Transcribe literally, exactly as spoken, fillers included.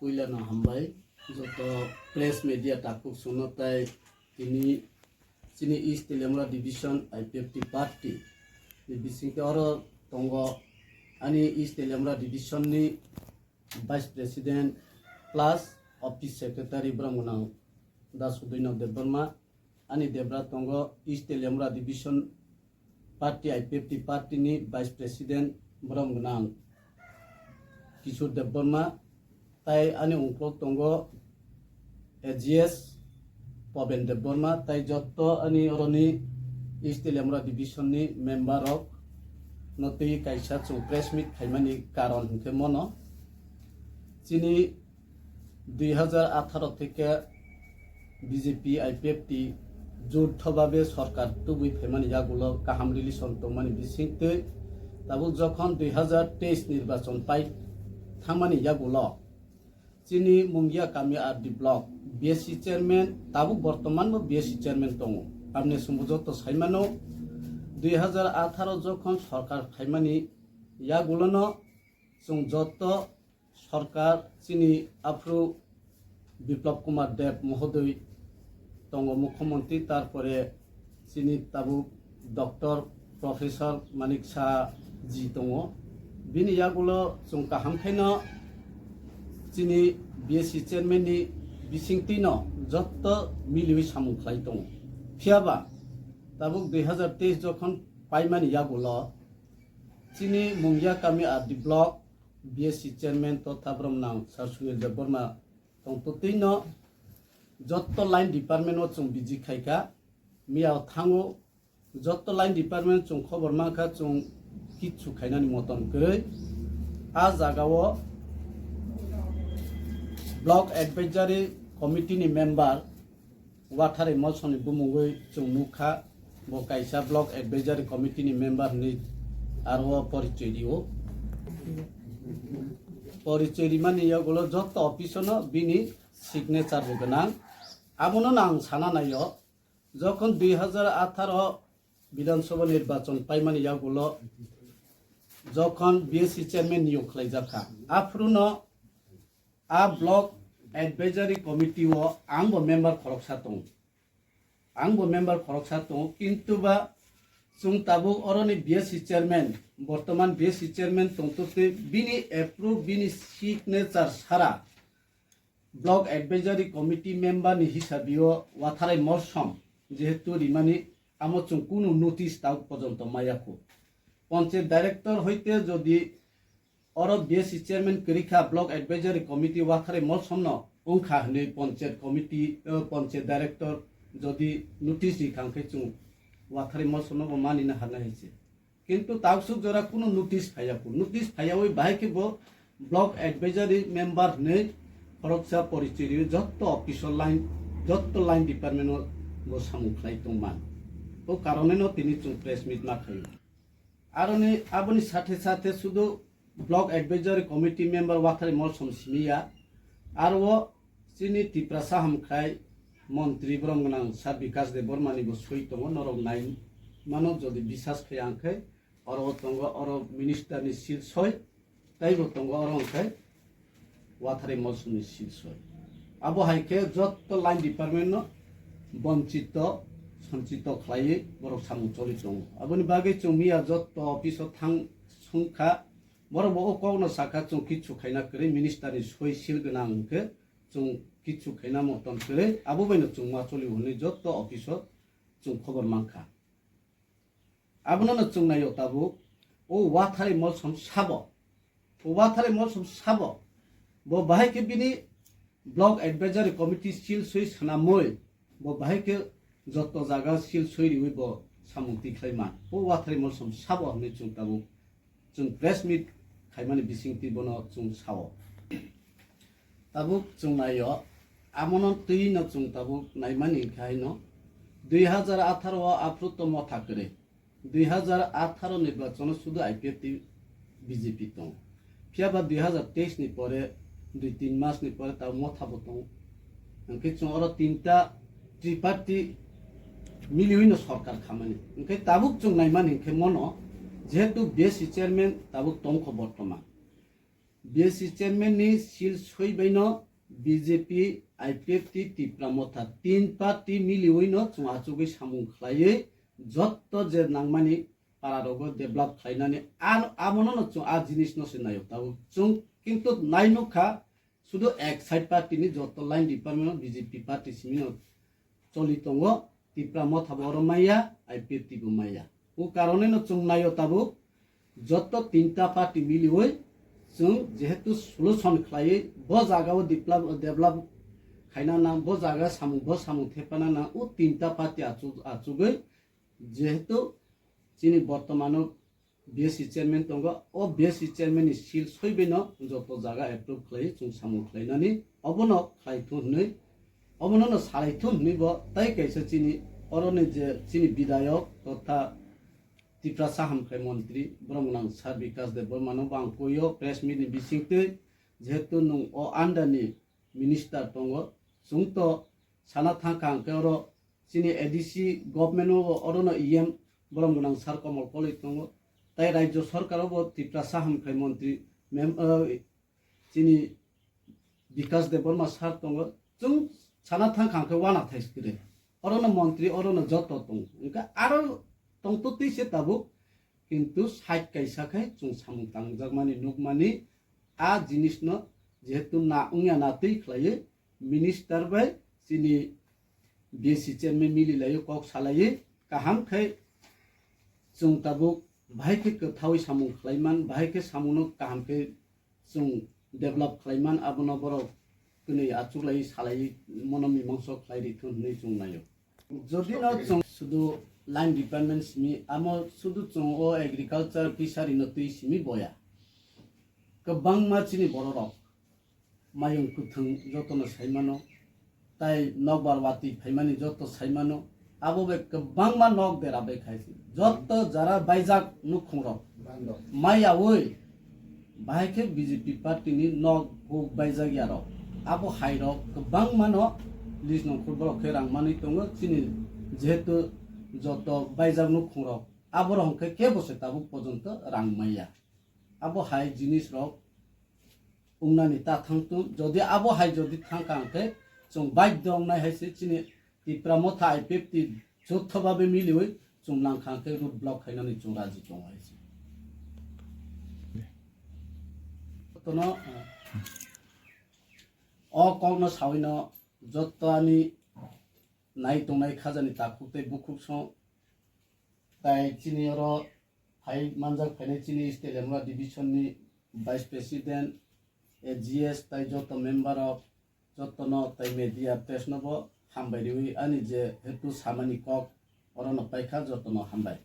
Puila no hambai joto press media takhuk songno tai tini chini East Teliamura Division I P F T party ni bisingtwi oro tongo ani East Teliamura Division ni Vice President plus Office Secretary borok gwnang Da Sudwino Debbarma, ani debra tongo East Teliamura Division party I P F T party ni Vice President borok gwnang Kishore Debbarma, tai ani ungkulok tongo A G S Paben Debbarma, tai jotto ani oroni East Teliamura Division ni member rok no twi kaisa chwng press meet khaimani karon hinkhe mono chini dui hazar atharo theke B J P I P F T jotto babe sorkar tubui phaimani yagulo kaham relation tongmani bisingtwi tabuk jokhon dui hazar teis nirbachon pai thangmani yagulo chini Mungia Kami R D block B S C chairman, tabuk bortoman bo B S C chairman tongo. Amni sumbu joto saimano dui hazar atharo jokhon sorkar phaimani yagulono chwng joto sorkar chini aphuru Biplab Kumar Deb mohodoi tongo mukhyamantri, tarpore chini tabuk Doctor Professor Manik Saha ji tongo. Bini yagulo chwng kaham khaino chini B S C chairman ni bisingtwino jotto miliwi samung khlai tongo. Phiyaba tabuk dui hazar teis jokhon paimani yagulo chini Mungia Kami R D block B S C chairman totha boromnang Sir Sunil Debbarma tongtwtwino jotto line department o chwng visit khaikha, miya thango jotto line department chwng khobor mankha chwng kichu khainani moton kwrwi. A jagao block advisory committee ni member Watharai Molsomni bumungwi chwng nukha, bo kaisa block advisory committee ni member hinwi aro porichoi rio. Porichoi rimani yagulo jotto office no bini signature bo gwnang. Abono no ang sana naio, jokhon dui hazar atharo Bidhan Sabha nirbachon paimani yagulo jokhon B S C chairman niyok khlaijakha, aphuruno a block advisory committee o ang bo member khoroksa tongo. Ang bo member khoroksa tongo, kintu ba chwng tabuk oroni B S C chairman, bortoman B S C chairman tongtwtwi bini approve, bini signature sara block advisory committee member ni hisabio Watharai Molsom jehetu rimani, amo chwng kunu notice tabuk porjonto maya khu. Panchayat director hoite jodi oro B S C chairman kwrwi kha, block advisory committee Watharai Molsomno wngkha hwnwi panchayat committee, eh, panchayat director jodi notice ri kha, hwnkhe chwng Watharai Molsomno bo manina harnai hai se. Kintu taksuk jora kunu notice phaiya kho. Notice phaiyawi bahai khe bo block advisory member hwnwi khoroksa porichoi rwi jotto office o line, jotto line department o bo samung khlai tongman. O karoneno tini chwng press meet ma khaio. Aroni, aboni sathe sathe sudu block advisory committee member Watharai Molsom simi ya, aro chini Tiprasa hamkrai montri borom gwnang Sir Bikash Debbarma ni bo soi tongo, norok nai mano jodi bisas khai ang khai, oro tongo, oro minister ni sil soi, tei bo tongo oro hwnkhe Watharai Molsom ni sil soi. Abo hai khe jotto line department no bonchito, sonchito khlaiwi borok samung choli tongo. Aboni bagwi chwng miya jotto office o thang sung kha, borok bo o kok no sakha chwng kichu khaina kwrwi, minister ni soi sil gwnang hwnkhe chwng kichu khaina motom kwrwi, abo bai no chwng ma choli hwnwi jotto office o chwng khobor mankha. Abono no chwng naio tabuk, o Watharai Molsom sabo, o Watharai Molsom sabo, bo bahai khe bini block advisory committee sil soi swnamwi, bo bahai khe jotto jaga sil soi riwi bo samung tikhlai man. O Watharai Molsom sabo hwnwi chwng tabuk chwng press meet khaimani bisingtwi bono chwng sao. Tabuk chwng naio, amono twi no chwng tabuk naimani hwnkhe haino dui hazar atharo o aphuru to motha kwrwi. Dui hazar atharo nirbachono sudu I P F T B J P tongo. Phiyaba dui hazar teis ni pore, dui tin mas ni pore tabuk motha bo tongo. Hwnkhe chwng oro tinta triparty miliwi no sorkar khamani. Hwnkhe tabuk chwng naimani hwnkhe mono, jehetu B S C chairman tabuk tongkho bortoman. B S C chairman ni seal soi bai no B J P, I P F T, Tipra Motha tin party miliwi no chwng achugwi samung khlaiwi jotto je nangmani para rogo develop khlainani an-, amono no chwng a jinis no se nayo tabuk chwng kintu nai nukha sudu ek side party ni jotto line department o B J P party simi no choli tongo, Tipra Motha bo oro maya, I P F T bo maya. O karone no chwng naio tabuk, jotto tinta party miliwi chwng jehetu solution khlaiwi bo jaga o develop, develop khaina nang, bo jaga samung, bo samung thepana nang, o tinta party achu-, achugwi jehetu chini bortomano B S C chairman tongo, o B S C chairman ni seal soi bai no joto jaga approve khlai chwng samung khlainani obono khlai thung hwnwi, obono no salai thung hwnwi bo tai kaisa chini oroni je chini bidayok totha Tiprasa hamkrai montri borom gwnang sir Bikas Debbarma no bo ang koi o press meet ni bisingtwi jehetu nwng o under ni minister tongo, chwng to sana thang kha hwnkhe oro chini A D C government o oro no E M borom gwnang sir Komol Koloi tongo, tai rajyo sorkar o bo Tiprasa hamkrai montri mem-, o, chini Bikas Debbarma sir tongo, chwng sana thang kha hwnkhe wana thai kwrwi, oro no montri, oro no joto tongo, hwnkhe aro tongtwtwi se tabuk, kintu side kaisa khai chwng samung tangjakmani nukmani a jinis no jehetu na wngya na twi khlaiwi minister bai chini B S C chairman mili laiwi kok salaiwi kaham khai chwng tabuk bahai khe kwthawi samung khlaiman, bahai khe samung no kaham khe chwng develop khlaiman, abono borok kwnwi achuklai salai mono mimangso khlai rithun hwnwi chwng naio. Jodi no chwng sudu line department simi, amo sudu chwng o agriculture, fishery no twi simi boya. Kwbangma chini bororok mayung kwthwng jotono saimano, tai nokbar watwi phaimani joto saimano, abo bai kwbangma nok dera bai khaisi. Joto jara baijak nukhungrok maiyaui bahai khe B J P party ni nok huk baijak yarok. Abo hairok kwbangmano lis nongkhor borok khe rang manwi tongo. Chini jehetu joto baijak nukhungrok, aborok hwnkhe kebo se tabuk pojonto rang maiya. Abo hai jinis rok wngnani ta thangtun, jodi abo hai jodi thangkha hwnkhe chwng baidhyo wngnai hai se chini Tipra Motha I P F T jotho babe miliwi chwng nangkha hwnkhe road block khainani chwng raji tongo hai se. Jotono, o kokno sawino jotto ani nai tongnai khajani takhuk tei bukhuk song tai chini oro phai manjak phainai chini East Telemura division ni vice president, A G S tai joto member rok jotono tai media press no bo hambai riwi ani je hetu samani kok orono paikha jotono hambai.